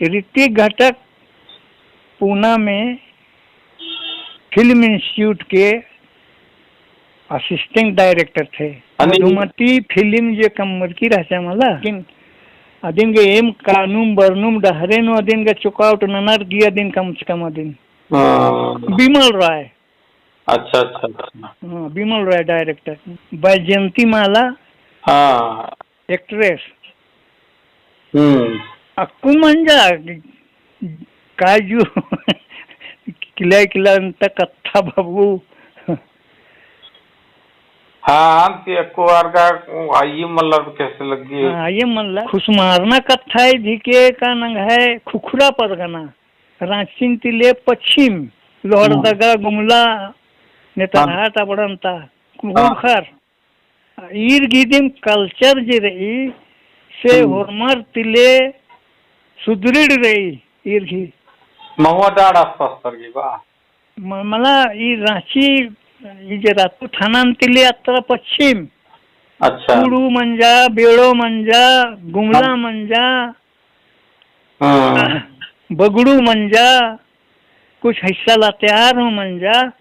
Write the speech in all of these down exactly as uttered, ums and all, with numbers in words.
ऋतिक घटक पूना में film institute के assistant director थे। अनि मधुमती film जे कमरकी रहचा मला, लेकिन अदिन गे एम कानुम बरनुम डहरे नू अदिन गे चुकाउट ननर की अदिन कम से कम अदिन। हाँ। बिमल राय। अच्छा, अच्छा, अच्छा। हाँ, बिमल राय director। बैजयंती माला। हाँ। Actress। हम्म। अक्कु मंजा काजू किला किला अंत कत्था बाबू। हाँ, ती अक्कु आर का आइए मल्ला कैसे लग्गी? हाँ, आइए मल्ला। खुसमारना कत्था है, धिके का नंग है खुखुरा परगना। राँची तिले पश्चिम, लोहरदगा, गुमला, नेतरहाट, अबड़न्ता, कुहुड़खर। ईर गही दिम culture जे रई, से होरमर तिले सुदृढ़ रई, ईर गही। महुआ डाँड़ आसपास तर गही बा? म-, मला ई राँची, ई जे रातू थाना तिले अत्रा पश्चिम। अच्छा। कुड़ू मंजा, बेड़ो मंजा, गुमला मंजा, हाँ। बगड़ू मंजा, कुछ हिस्सा लातेहार हूँ मंजा,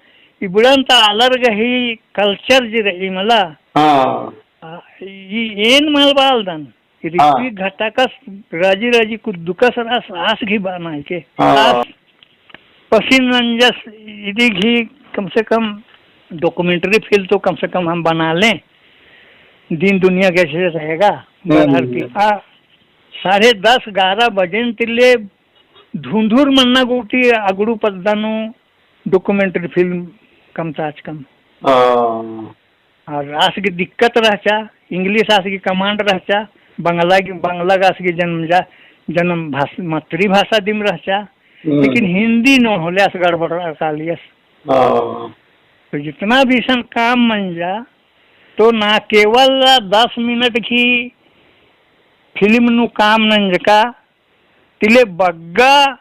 इबड़न ता आलर गही culture जे रई मला। हाँ। आ, ई एन मल बालदन, हाँ। ऋतिक घटकस राजी राजी कुद्दुकस रअस, आस गही बअना हिके। हाँ। आस पसिन नंजस, इदी गही कम से कम documentary film तो कम से कम हम बना लें, दिन दुनिया कैसे रहेगा, हम्म। बरहर की। आ, साढ़े दस ग्यारह बजेन तिले धुंधुर मन्ना गूटी अगड़ू पद्दा नू documentary film कमताचकम। हाँ। और आस गही दिक्कत रहचा, English आस गही command रहचा, बंगला गही, बंगला गा आस गही जन्म जा, जन्म भाष-, मातृभाषा दिम रहचा, हम्म। लेकिन हिंदी नू होले आस गड़बड़ कालियस। हाँ। तो जितना भी इसन काम मंजा, तो ना केवल दस मिनट गही film नू काम नंजका, तिले बग्गा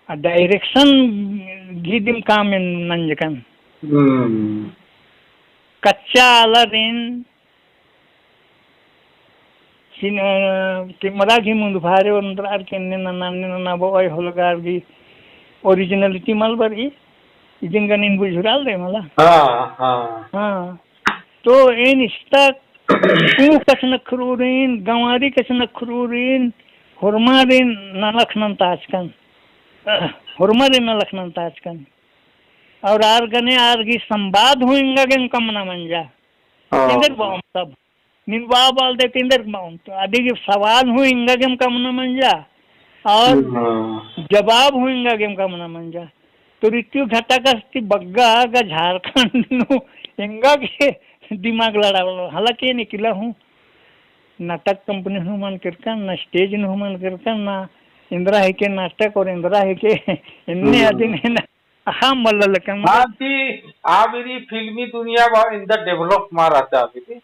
आ direction गही दिम काम नंजकन। हम्म। कच्चा आलारिन चिन-, अ, camera गही मुन्दभारे ओन्द्रअर की एन्ने नना, एन्ने नना बओय होले आर गही originality मल बरई, इदिन गनिन बुझुराल दे मला। हाँ, हाँ। हाँ। तो एन इस्ता ऊ कछनखरूरिन, गंवारी कछनखरूरिन, होरमारिन नलख नन्ताचकन। होरमारिन नलख नन्ताचकन। और आर गने आर गही संवाद हूँ एंगा गेम कमना मंजा। हाँ। एन्देर बओन तब। नीन बआ बालदे तिंदर माउन। तो अदिगे सवाल हूँ एंगा गेम कमना मंजा और हाँ। जवाब हूँ एंगा गेम कमना मंजा। तो ऋतिक घटकस ती बग्गा गा झारखंड नू एंगा गे दिमाग लड़ावलो। हालांकि एन इकला हूँ, नाटक company हूँ मल केरकन, ना stage नू हूँ मल केरकन, ना एन्दरा हिके नाटक और एन्दरा हिके एन्ने हम्म। अदिन है ना। हाँ, मल्ला लकन, हाँ, मतलब ती आ बेरी फिल्मी दुनिया बा एन्देर develop मा रहचा आ बेरी।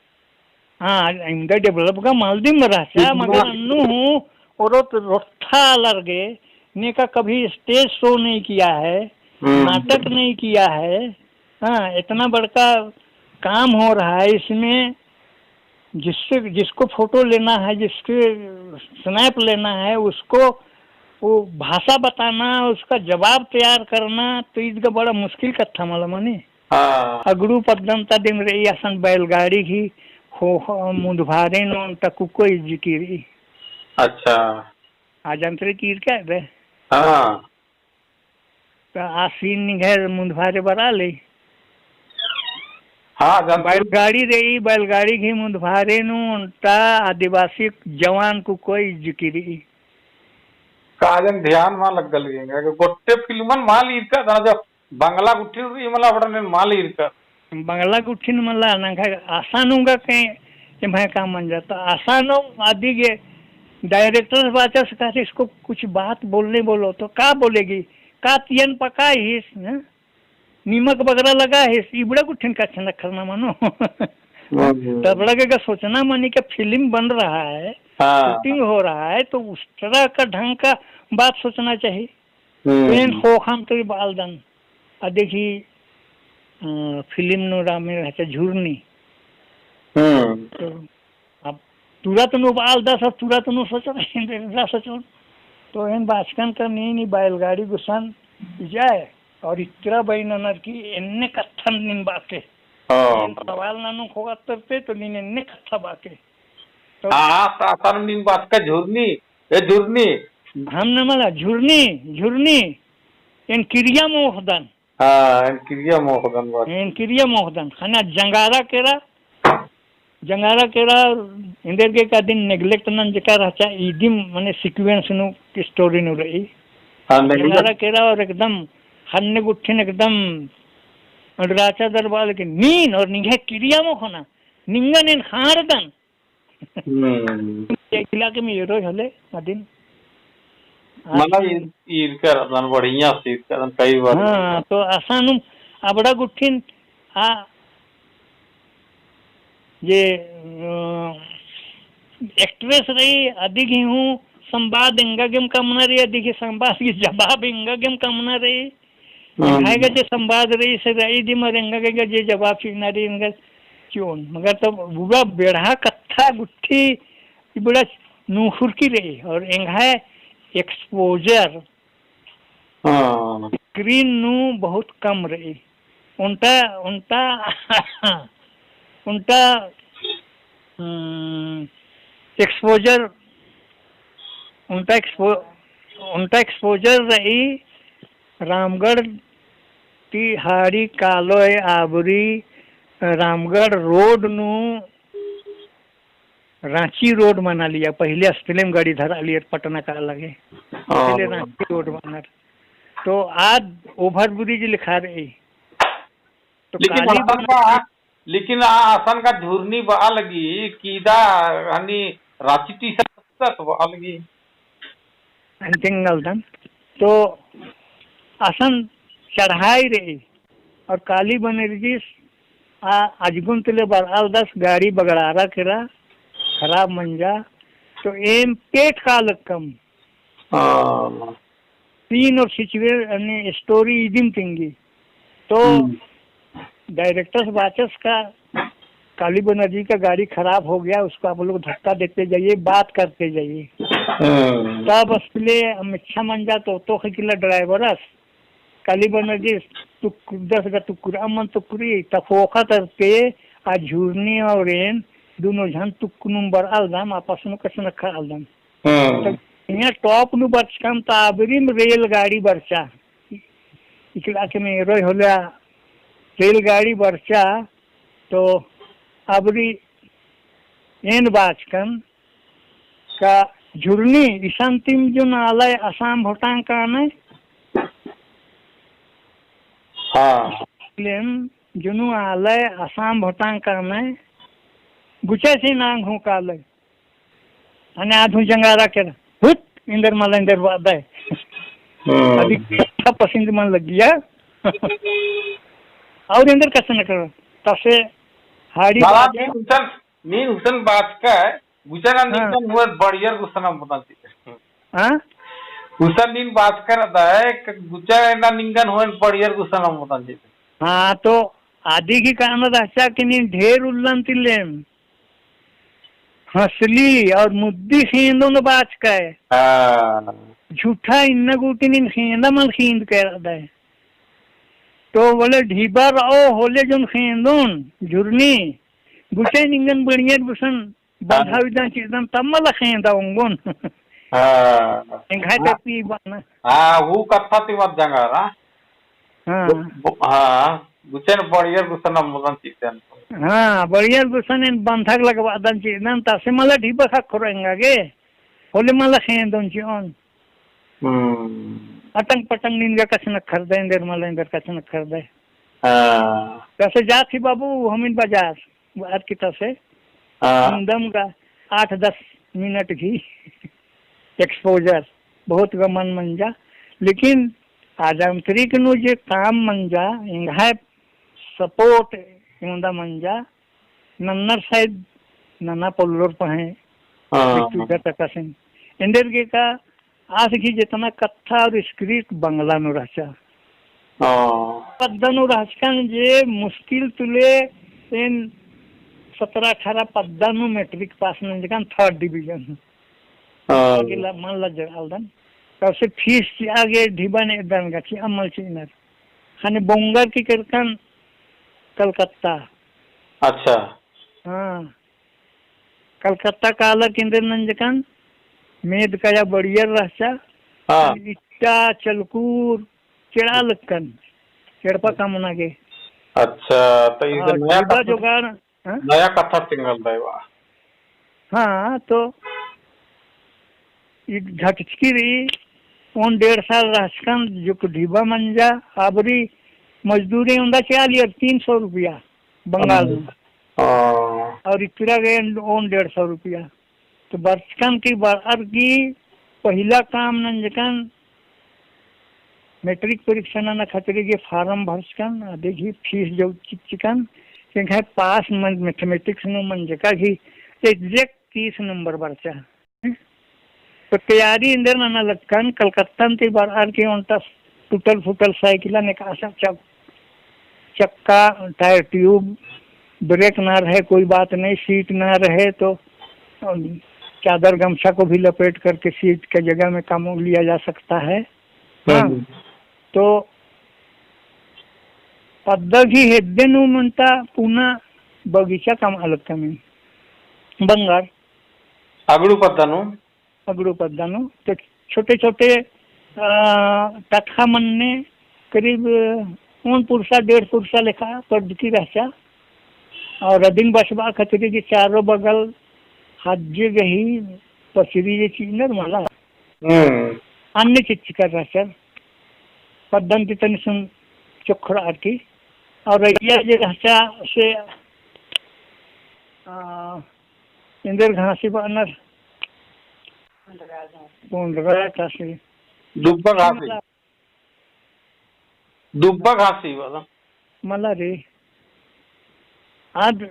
हाँ, एन्देर develop गा मल दिम रहचा, इतना मगर अन्नु हूँ, ओरो तो रोट्ठा आलर गे, नेका कभी stage show नहीं किया है, हम्म। नाटक नहीं किया है, हाँ, इतना बड़का काम हो रहा है इसमें, जिससे, जिसको photo लेना है, जिसके snap लेना है, उसको वो भाषा बताना, उसका जवाब तैयार करना, तो इसका बड़ा मुश्किल कत्था मला मनी। हाँ। अगड़ू पद्दन ता दिम रई असन बैलगाड़ी गही हो, हो, मुन्दभारे नू ओन्टा कुक्को इज्जकी रई। अच्छा। आ जंतरे की इरका बे? हाँ। तो आ scene निंग्है मुन्दभारे बरआ ले। हाँ, जंतरे। बैलगाड़ी रई, बैलगाड़ी गही मुन्दभारे नू ओन्टा आदिवासी जवान कुक्को इज्जकी रई। का जन ध्यान मा लग्गल गेंगा, गोट्टे फिल्मन मा ली इरका था, जो बंगला गुट्ठिन रई मला अबड़न मा ली इरका। बंगला गुट्ठिन मला नंगा असन उंगा कहीं एम्है काम मंजा। तो असन उंग अदिगे director बाचस कहते इसको कुछ बात बोलने बोलो। तो का बोलेगी? का तियन पका हिस, हैं? नीमक बगरा लगा हिस, इबड़ा गुट्ठिन कछनखरना मनो। हम्म। तबड़ा के का सोचना मनी कि फिल्म बन रहा है, हाँ। Shooting हो रहा है, तो उस तरह का ढंग का बात सोचना चाहिए। हम्म। एन ख़ोख़ाम तो ई बालदन। अदिगे, अ, फिल्म नू रामे रहचा झुरनी। हम्म। तो अब तुरत नू बालदस, अब तुरत नू सोचो, एन्देर एन्देर सोचो। तो एन बाचकन का नीन ई बैलगाड़ी गुसन इजाय और इतरा बई ननर की एन्ने कत्थन नीन बाके। हाँ। एन सवाल ननू खोगातर ते तो नीन एन्ने कत्था बाके। तो हाँ, हाँ, तो असन नीन बाचका झुरनी, ए झुरनी। हम न मला झुरनी, झुरनी, एन किरिया मोखदन। हाँ, एन किरिया मोखदन बात। एन किरिया मोखदन। ख़ने जंगारा केरा, जंगारा केरा, एन्देरगे का दिन neglect नंजका रहचा, इदिम मने sequence नू story नू रई। हाँ, neglect। जंगारा केरा और एकदम ख़न्ने गुट्ठिन एकदम अंडराचा दर बआ लगी नीन और निंग्है किरिया मोखना, निंगन एन ख़ाँड़दन। हम्म। इलाके में एरोय होले, अदिन। मतलब, ईर-, ईरकर अदन, बढ़िया से ईरकर अदन, कई बार। हाँ, तो असानुम अबड़ा गुट्ठिन, आ, जे, अ, actress रई, अदिगही हूँ संवाद एंगा गेम कमना रई, अदिगही संवाद की जवाब एंगा गेम कमना रई। हम्म। एंग्है गा जे संवाद रई, से रई दिम एंगा गा जे जवाब चिअना रई, एंगा चिओन। मगर तब बुरा बेड़हा कत्था गुट्ठी, इबड़ा नूखुरकी रई, और एंग्है exposure हाँ। Screen नू बहुत कम रई। ओन्टा, ओन्टा, ओन्टा, हम्म, exposure, ओन्टा expo-, ओन्टा exposure रई रामगढ़ ती हाड़ी कालोय आबरी रामगढ़ road नू राँची road मना लिया, पहिले अस्तिलेम गाड़ी धरा लियर पटना का लगे। हाँ। पहिले राँची road मना। तो आद overbridge लिखा रई। तो लेकिन काली असन बना का, लेकिन आ असन का झुरनी बआ लगी, कीदा हनी राँची टीसन तक बआ लगी। अंतिम गलतन। तो असन चढ़ाई रई और काली बनरगिस आ अजगुन तिले बरआलदस गाड़ी बगड़ारा केरा, खराब मंजा, तो एम पेट का लक्कम। हाँ। Scene और situation, यानी story इदिम तिंगी। तो हम्म। Directors बाचस का काली बनर्जी का गाड़ी खराब हो गया, उसको आप लोग धक्का देते जाइए, बात करते जाइए। हम्म। तब असले अमिच्छा मंजा तो, तो खिकला drivers, काली बनर्जी टुक-, दस गा टुकड़ा मन टुकड़ी, तब ख़ोख़ा तरते, आ झुरनी और एन, दुनो झन टुकनुम बरआलदम, आपस नू कछनखरआलदम। हम्म। तो इहाँ top नू बरचकम, तो आबरिम रेलगाड़ी बरचा। इकला के में एरोय होले रेलगाड़ी बरचा, तो अबरी एन बाचकन का झुरनी इसन तिम जुनू आलय असाम भोटांग कानय। हाँ। लेम जुनू आलय असाम भोटांग कानय। गुचा से नांग हूँ कालय। अने आधु जंगारा केरा, हुत, एन्देर मला एन्देर बअदय। हम्म। अभी अच्छा पसंद मन लगिया। और एन्देर कसन करो, तसे हाड़ी बाला बाजा। नीन हुसन, नीन हुसन बाचकय, गुचन हाँ। निंगन हुए बढ़ियर गुसनम बदल चिते। हाँ? हुसन नीन बाचकय रअदय, गुचन निंगन हुए बढ़ियर गुसनम बदल चिते। हाँ, तो आदि की कारण रहचा कि नीन ढेर उल्लन तिलेम। हंसली और मुद्दी ख़ेंदोन बाचकय। हाँ। झूठा इन्ना गूटी नीन ख़ेंदा मल ख़ींद केरदय। तो बोले ढिबर ओ होले जोन ख़ेंदोन झुरनी, गुचे निंगन बढ़ियर गुसन बंधा हाँ। विधान चिदन तब मला ख़ेंदा ओंगोन। हाँ। एंग्है हाँ। तेती बअना। हाँ, हूँ कत्था ती मत जंगारा। हाँ। गु-, गु-, हाँ, गुचन बढ़ियर गुसन अम्बुदन चितन। हाँ, बढ़ियर गुसन एन बंधक लगबअदन चिदन, तसे मला ढिबा ख़क्खरो एंगा गे, होले मला ख़ेंदोन चिओन। हम्म। अटंग पटंग निंगा कछनखरदय, एन्देर मला एन्देर कछनखरदय। हाँ। तसे जात ही बाबू, हमिन बाजार, बाजार की तसे। हाँ। दम गा आठ दस मिनट गही exposure बहुत गा मन मंजा, लेकिन आजांतरिक नू जे काम मंजा, एंग्है support एवंदा मंजा, नन्नर शायद नना पोल्लोर पहें, हाँ। एक दूसरा तक असेन। एन्देर गे का आस गही जेतना कत्था और script बंगला नू रहचा। हाँ। पद्दा नू रहचकन जे मुश्किल तुले एन सतरा अठारा पद्दा नू matric pass नंजकन third division। हाँ। आगे ला-, मन लज्जर आलदन। तब से फीस चिआ गे ढिबा ने दन गा चिआ मल चिअनर। ख़ने बोंगर की केरकन कलकत्ता। अच्छा। हाँ। कलकत्ता काला केंद्र नंजकन, मेद कया बड़ियर रहचा। हाँ। इट्टा, चलकूर, चेड़ा लक्कन, एड़पा कमना गे। अच्छा, तो इद हाँ, नया ढिबा कत्था, जोगाड़, हाँ? नया कत्था सिंगल दाई बा। हाँ, तो इद घटचकी रई, ओन डेढ़ साल रहचकन, जुक ढिबा मंजा, आबरी मजदूरी उंदा चालियर तीन सौ रुपया, बंगाल में। हाँ। और इकरा गे ओन डेढ़ सौ रुपया। तो बरचकन की बरअर की पहिला काम नंजकन मैट्रिक परीक्षा नना खतरी गे फारम भरचकन, अदे घी फीस जो चिच्चकन, तेंगा पास मन मैथमेटिक्स नू मंजका घी exact तीस नंबर बरचा। तो तैयारी एन्देर नना लक्कन, कलकत्ता ती बरअर की ओन्टा टूटल फूटल साइकिलन एकासा चक-, चक्का, टायर ट्यूब, ब्रेक ना रहे, कोई बात नहीं, सीट ना रहे तो, अम, चादर गमछा को भी लपेट करके सीट के जगह में काम लिया जा सकता है। हाँ। हम्म। तो पद्दा घी हेद्दे नू मंता पुना बगीचा कमआ लक्कन बंगर। अगड़ू पद्दा नू? अगड़ू पद्दा नू। तो छोटे छोटे, आ, तटखा मन्ने करीब ओन पुरसा, डेढ़ पुरसा लेखा पद्दकी रहचा। और अदिन बछबआ खतरी की चारों बगल हज्जे गही पचरी जे चिअनर मला। हम्म। अन्ने चिच्चकर रहचर। पद्दन ती तनी सुन चोखरअर की। और अइय्या जे रहचा से, आ, एन्देर घासी बअनर। कोंडरा घासी। दुब्बा घासी। दुब्बा घासी वाला। मला रे। आद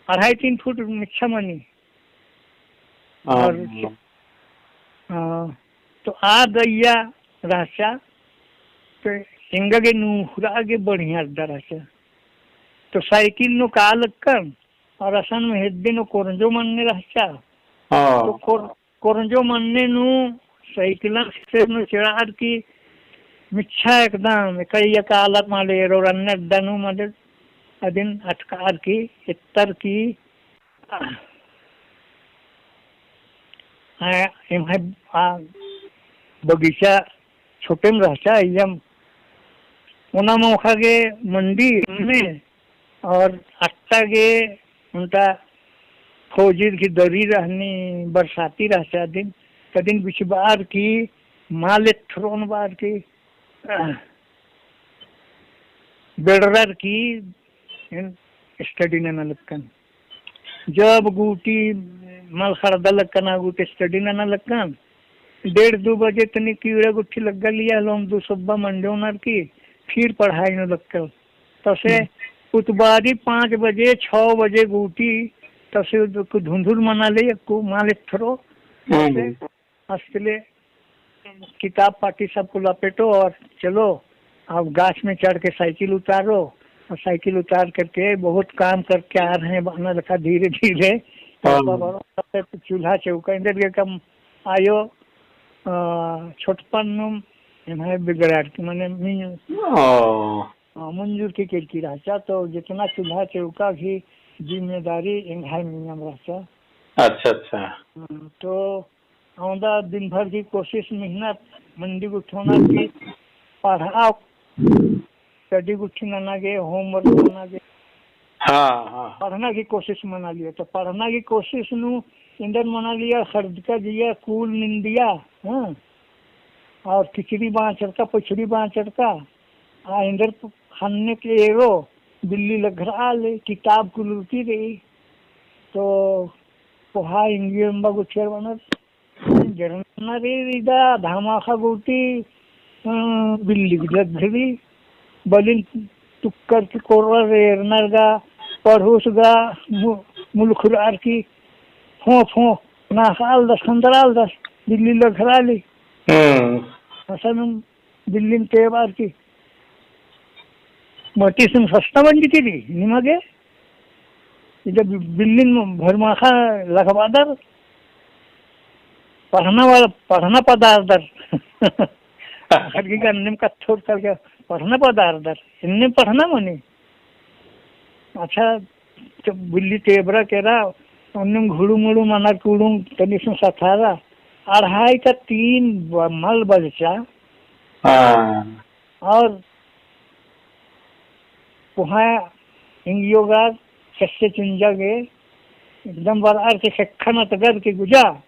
अढ़ाई तीन फुट मिच्छा मनी। हाँ। और हाँ, तो आद अइय्या रहचा, तो एंगा गे नूखरआ गे बढ़िया अड्डा रहचा। तो साइकिल नू का लक्कन, और असन में हेद्दे नू कोरंजो मन्ने रहचा। हाँ। तो कोर-, कोरंजो मन्ने नू साइकिलन से नू चेड़ार की मिच्छा एकदम, कई का आलत माले, एरोर अन्ने अड्डा नू माले, अदिन अटकार की, एत्तर की, हाँ, एम्है आ बगीचा छोटेम रहचा, इयम ओना मोखा गे मंडी में और अट्टा गे ओन्टा फौजी की दरी रहनी, बरसाती रहचा दिन, कदिन बिछबार की, माल एथरोन बार की, बेड़रर की, एन study नना लक्कन। जब गूटी मल खड़दा लक्कन, आ गूटी study नना लक्कन। डेढ़ दू बजे तनी कीड़ा गुट्ठी लग्गा लिया, लोम दू सुब्बा मंडोनर की, फिर पढ़ाई नू लक्कन। तसे हम्म। उतबारी पाँच बजे, छः बजे गूटी, तसे धुंधुर मना ले, यक्कु माल एथरो। हम्म। तसे असले किताब पाटी सबको लपेटो और चलो, अब गाछ में चढ़ के साइकिल उतारो, और साइकिल उतार करके बहुत काम करके आ रहे हैं, बअना लखा धीरे धीरे। हाँ। तब चूल्हा चौका एन्देर गे कम आयो, अ, छोटपन नुम एम्है बिगड़ार की, माने मी-, ओ। अ, मंजूर की केरकी रहचा, तो जितना चूल्हा चौका की जिम्मेदारी एंग्है मइय्याँ रहचा। अच्छा, अच्छा। हम्म, तो औंदा दिन भर की कोशिश, मेहनत, मंडी गुट्ठी नना की पढ़ा, study गुट्ठी नना गे, homework नना गे। हाँ, हाँ। पढ़ना की कोशिश मना लिया। तो पढ़ना की कोशिश नू एन्देर मना लिया, खरदका जिया, कूल निंदिया, हाँ। और खिचड़ी बाँचरका, पछड़ी बाँचरका, आ एन्देर खन्ने के एरो, बिल्ली लघरआ ले, किताब कुलुरती रई। तो कोहा इंग्लिश अम्बा गुट्ठियर बअनर, जरनर इदा धमाखा गूटी, अ, बिल्ली गे लघरी, बलिन टुक्कर की कोर्रा रे एरनर गा, पढ़ोस गा, मु-, मुलखुरआर की, फों, फों, नाख़आलदस, खंदरआलदस, बिल्ली लघरआ ले। हम्म। असन बिल्लिन तेबार की। मटिसिन सस्ता मंजकी रई, निमा गे। इदा बि-, बिल्लिन भरमाखा लखबादर। पढ़ना वाला, पढ़ना पदारदर। आखिर की गन्निम कत्थोर करके पढ़ना पदारदर, इन्ने पढ़ना मनी। अच्छा, तो बिल्ली तेबरा केरा, उन्नुम घुड़ू मुड़ू मना कुड़ुम तनी सुन सथारा, अढ़ाई का तीन ब-, मल बजचा। हाँ। और कोहाँ इंगियोगार सस्से चुंजा गे एकदम बरअर के खेक्खा नतगर के गुजा,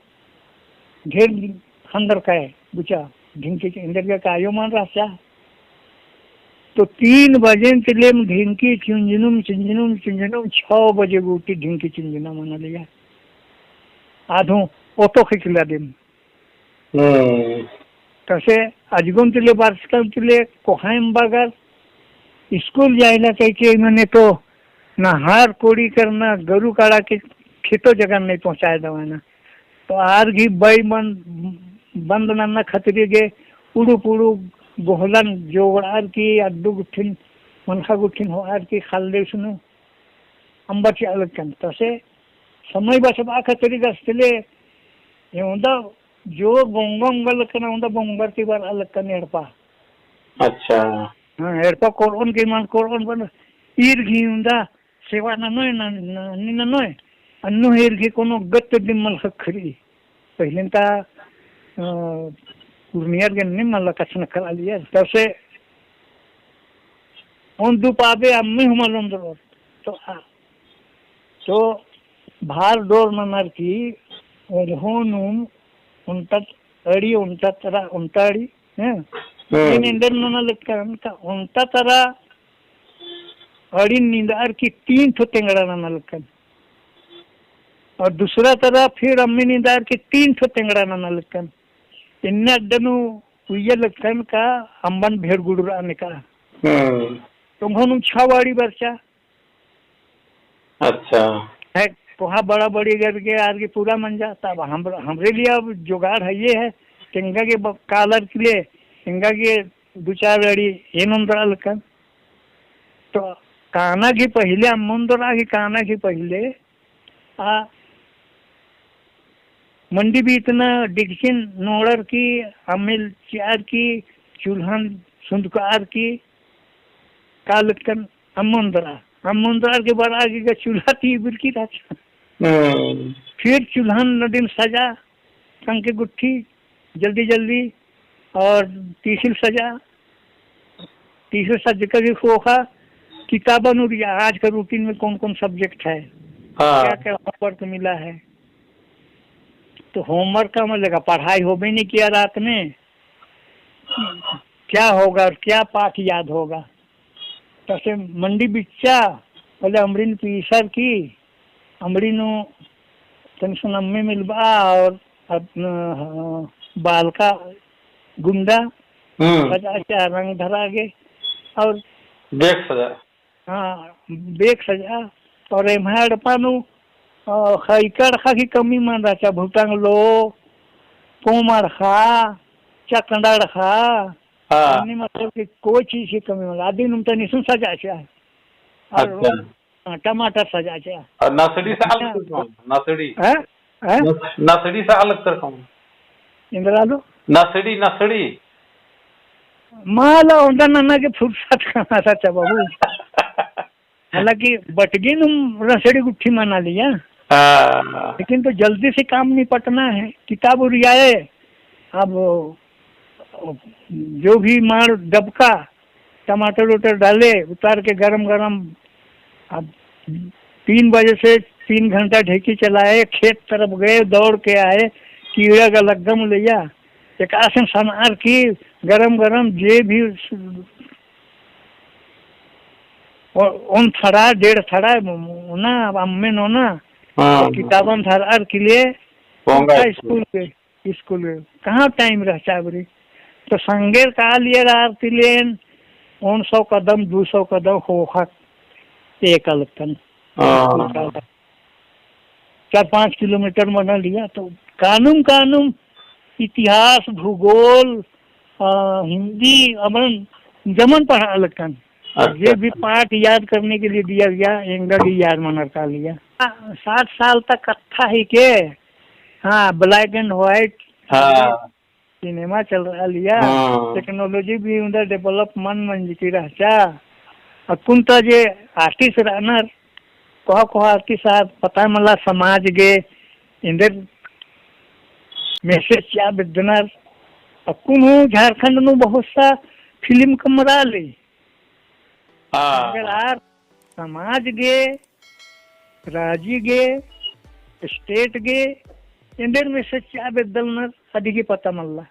ढेर खंदर काय गुचा, ढिंकी चुंजर के कायो मन रहचा। तो तीन बजेन तिलेम ढिंकी चुंजनुम, चुंजनुम, चुंजनुम, छः बजे गूटी ढिंकी चुंजना मना लिया। आधो ओटो खिचला दिम। हम्म। तसे अजगुन तिले बरचकन तिले कोहाँ एम बगर स्कूल जाइना कहिके मने तो नहार कोड़ी करना, गरु काड़ा के खेतो जगह नहीं पहुँचाए दवाना। तो आर गही बई मन बंद नन्ना खतरी गे उड़ू पुड़ू गोहलन जोगड़ार की अड्डू गुट्ठिन मनखा गुट्ठिन होआर की खाल्ले उसनु अम्बर ची अलग कन। तसे समय बस बा खतरी गस्तले एवंदा जो बोंगा उंगा लक्कन, उंदा बोंगर ती बरआ लक्कन एड़पा। अच्छा। हाँ, एड़पा कोरओन के मन कोरओन बन ईर गही उंदा सेवा ननोय, न-, न-, अन्नी ननोय, अन्नु ईर गही कोनो गत दिम मल ख़क्खरी। पहिलेन ता, अ, पुरनियर गे निम मल्ला कछनखरआ लियर। तब से ओन दू पाबे अम्मी हूँ मल ओन्दरओर। तो आ, तो भार डोर ननर की ओंघोनुम ओन्टा अड़ी, ओन्टा तरा, ओन्टा अड़ी, हैं? हम्म। एन एन्देर नना लक्कन का ओन्टा तरा अड़ी निंदर की तीन ठो तेंगड़ा नना लक्कन। और दूसरा तरा फिर अम्मी निंदर की तीन ठो तेंगड़ा नना लक्कन। इन्ने अड्डा नू उइया लक्कन का अम्बन भेड़ गुड़ुर आने का। हम्म। तो ओंघोनुम छावाड़ी बरचा। अच्छा। है, कोहा बड़ा बड़ी करके आर की पूरा मंजा, तब हम, हमरे लिए अब जुगाड़ है ये है, तेंगा के ब-, कालर के लिए, तेंगा के दू चार अड़ी एन ओन्दरआ लक्कन। तो काना की पहिले, अम्म ओन्दरआ की काना की पहिले, आ, मंडी बीतना डिगचिन नोड़र की, अम्मिल चिअर की, चूल्हन सुन्दकअर की, का लक्कन अम्म ओन्दरआ। अम्म ओन्दरआ के बरआ की गा चूल्हा ती बिरकी रहचा। हम्म। फिर चूल्हन नदिन सजा, संग के गुट्ठी, जल्दी जल्दी, और तीसिल सजा, तीसिल सज कर भी खोखा, किताबन उड़िया, आज का routine में कौन-कौन subject है, हाँ। क्या-क्या homework मिला है। तो homework का मतलब, पढ़ाई होबे नहीं किया रात में, क्या होगा और क्या पाठ याद होगा। तसे मंडी बिच्चा, बोले अमड़िन पीसर की, अमड़ी नू तनी सुन अम्मे मिलबा और अप-, अ, बालका गुंडा हम्म। सजा चिआ रंग धरा गे और बेक सजा। हाँ, बेक सजा। और एम्है एड़पा नू, अ, ख़इका अड़ख़ा की कमी मल रहचा, भुटंग लो, कोम अड़ख़ा, चकंडा अड़ख़ा, हाँ। अन्ने मतलब कि कोई चीज की कमी मल, अदिन उम तनी सुन सजा चिआ। और अच्छा। हाँ, टमाटर सजा चिआ। और नसड़ी से अलग हाँ। कर कौन? नसड़ी। हैं? हैं? नस-, नसड़ी से अलग कर कौन? एन्दरा लो? नसड़ी, नसड़ी। माला ओन्टा नना के फुर्सत कहाँ रहचा बाबू। हालांकि बटगी नुम रसड़ी गुट्ठी मना लिया। हाँ। लेकिन तो जल्दी से काम निपटना है। किताब उरियाए, अब जो भी मार डबका, टमाटर उटर डाले, उतार के गरम गरम, अब तीन बजे से तीन घंटा ढेकी चलाए, खेत तरफ गए, दौड़ के आए, कीड़ा का लग्गम लिया, एकासन सनअर की गरम गरम जे भी ओ-, ओन थड़ा, डेढ़ थड़ा, ओना, अम्मेन ओना, हाँ। तो किताबन धरअर की लिए पोंगा उठा स्कूल। स्कूल के, स्कूल के। कहाँ time रहचा बरी? तो संगेर का लिए रार तिलेन, ओन सौ कदम, दू सौ कदम होखा एकलकन। हाँ। चार पाँच किलोमीटर मना लिया, तो कानुम, कानुम इतिहास, भूगोल, अ, हिंदी, अमन जमन पढ़ा लगन। अच्छा। जे भी पाठ याद करने के लिए दिया गया, एंगा भी याद मनर का लिया। हाँ, साठ साल तक कत्था ही के, हाँ, black and white हाँ। सिनेमा चलरआ लिया, हाँ। Technology भी उन्दर develop मल मंजकी रहचा। अक्कुन ता जे artist रअनर, कोहा कोहा artist आर पता मला समाज गे एन्देर message चिआ बेद्दनर। अक्कुन हूँ झारखंड नू बहुत सा film कमरआ ली। हाँ। मगर आर समाज गे, राजी गे, state गे एन्देर message चिआ बेद्दलनर अदिगे पता मल्ला।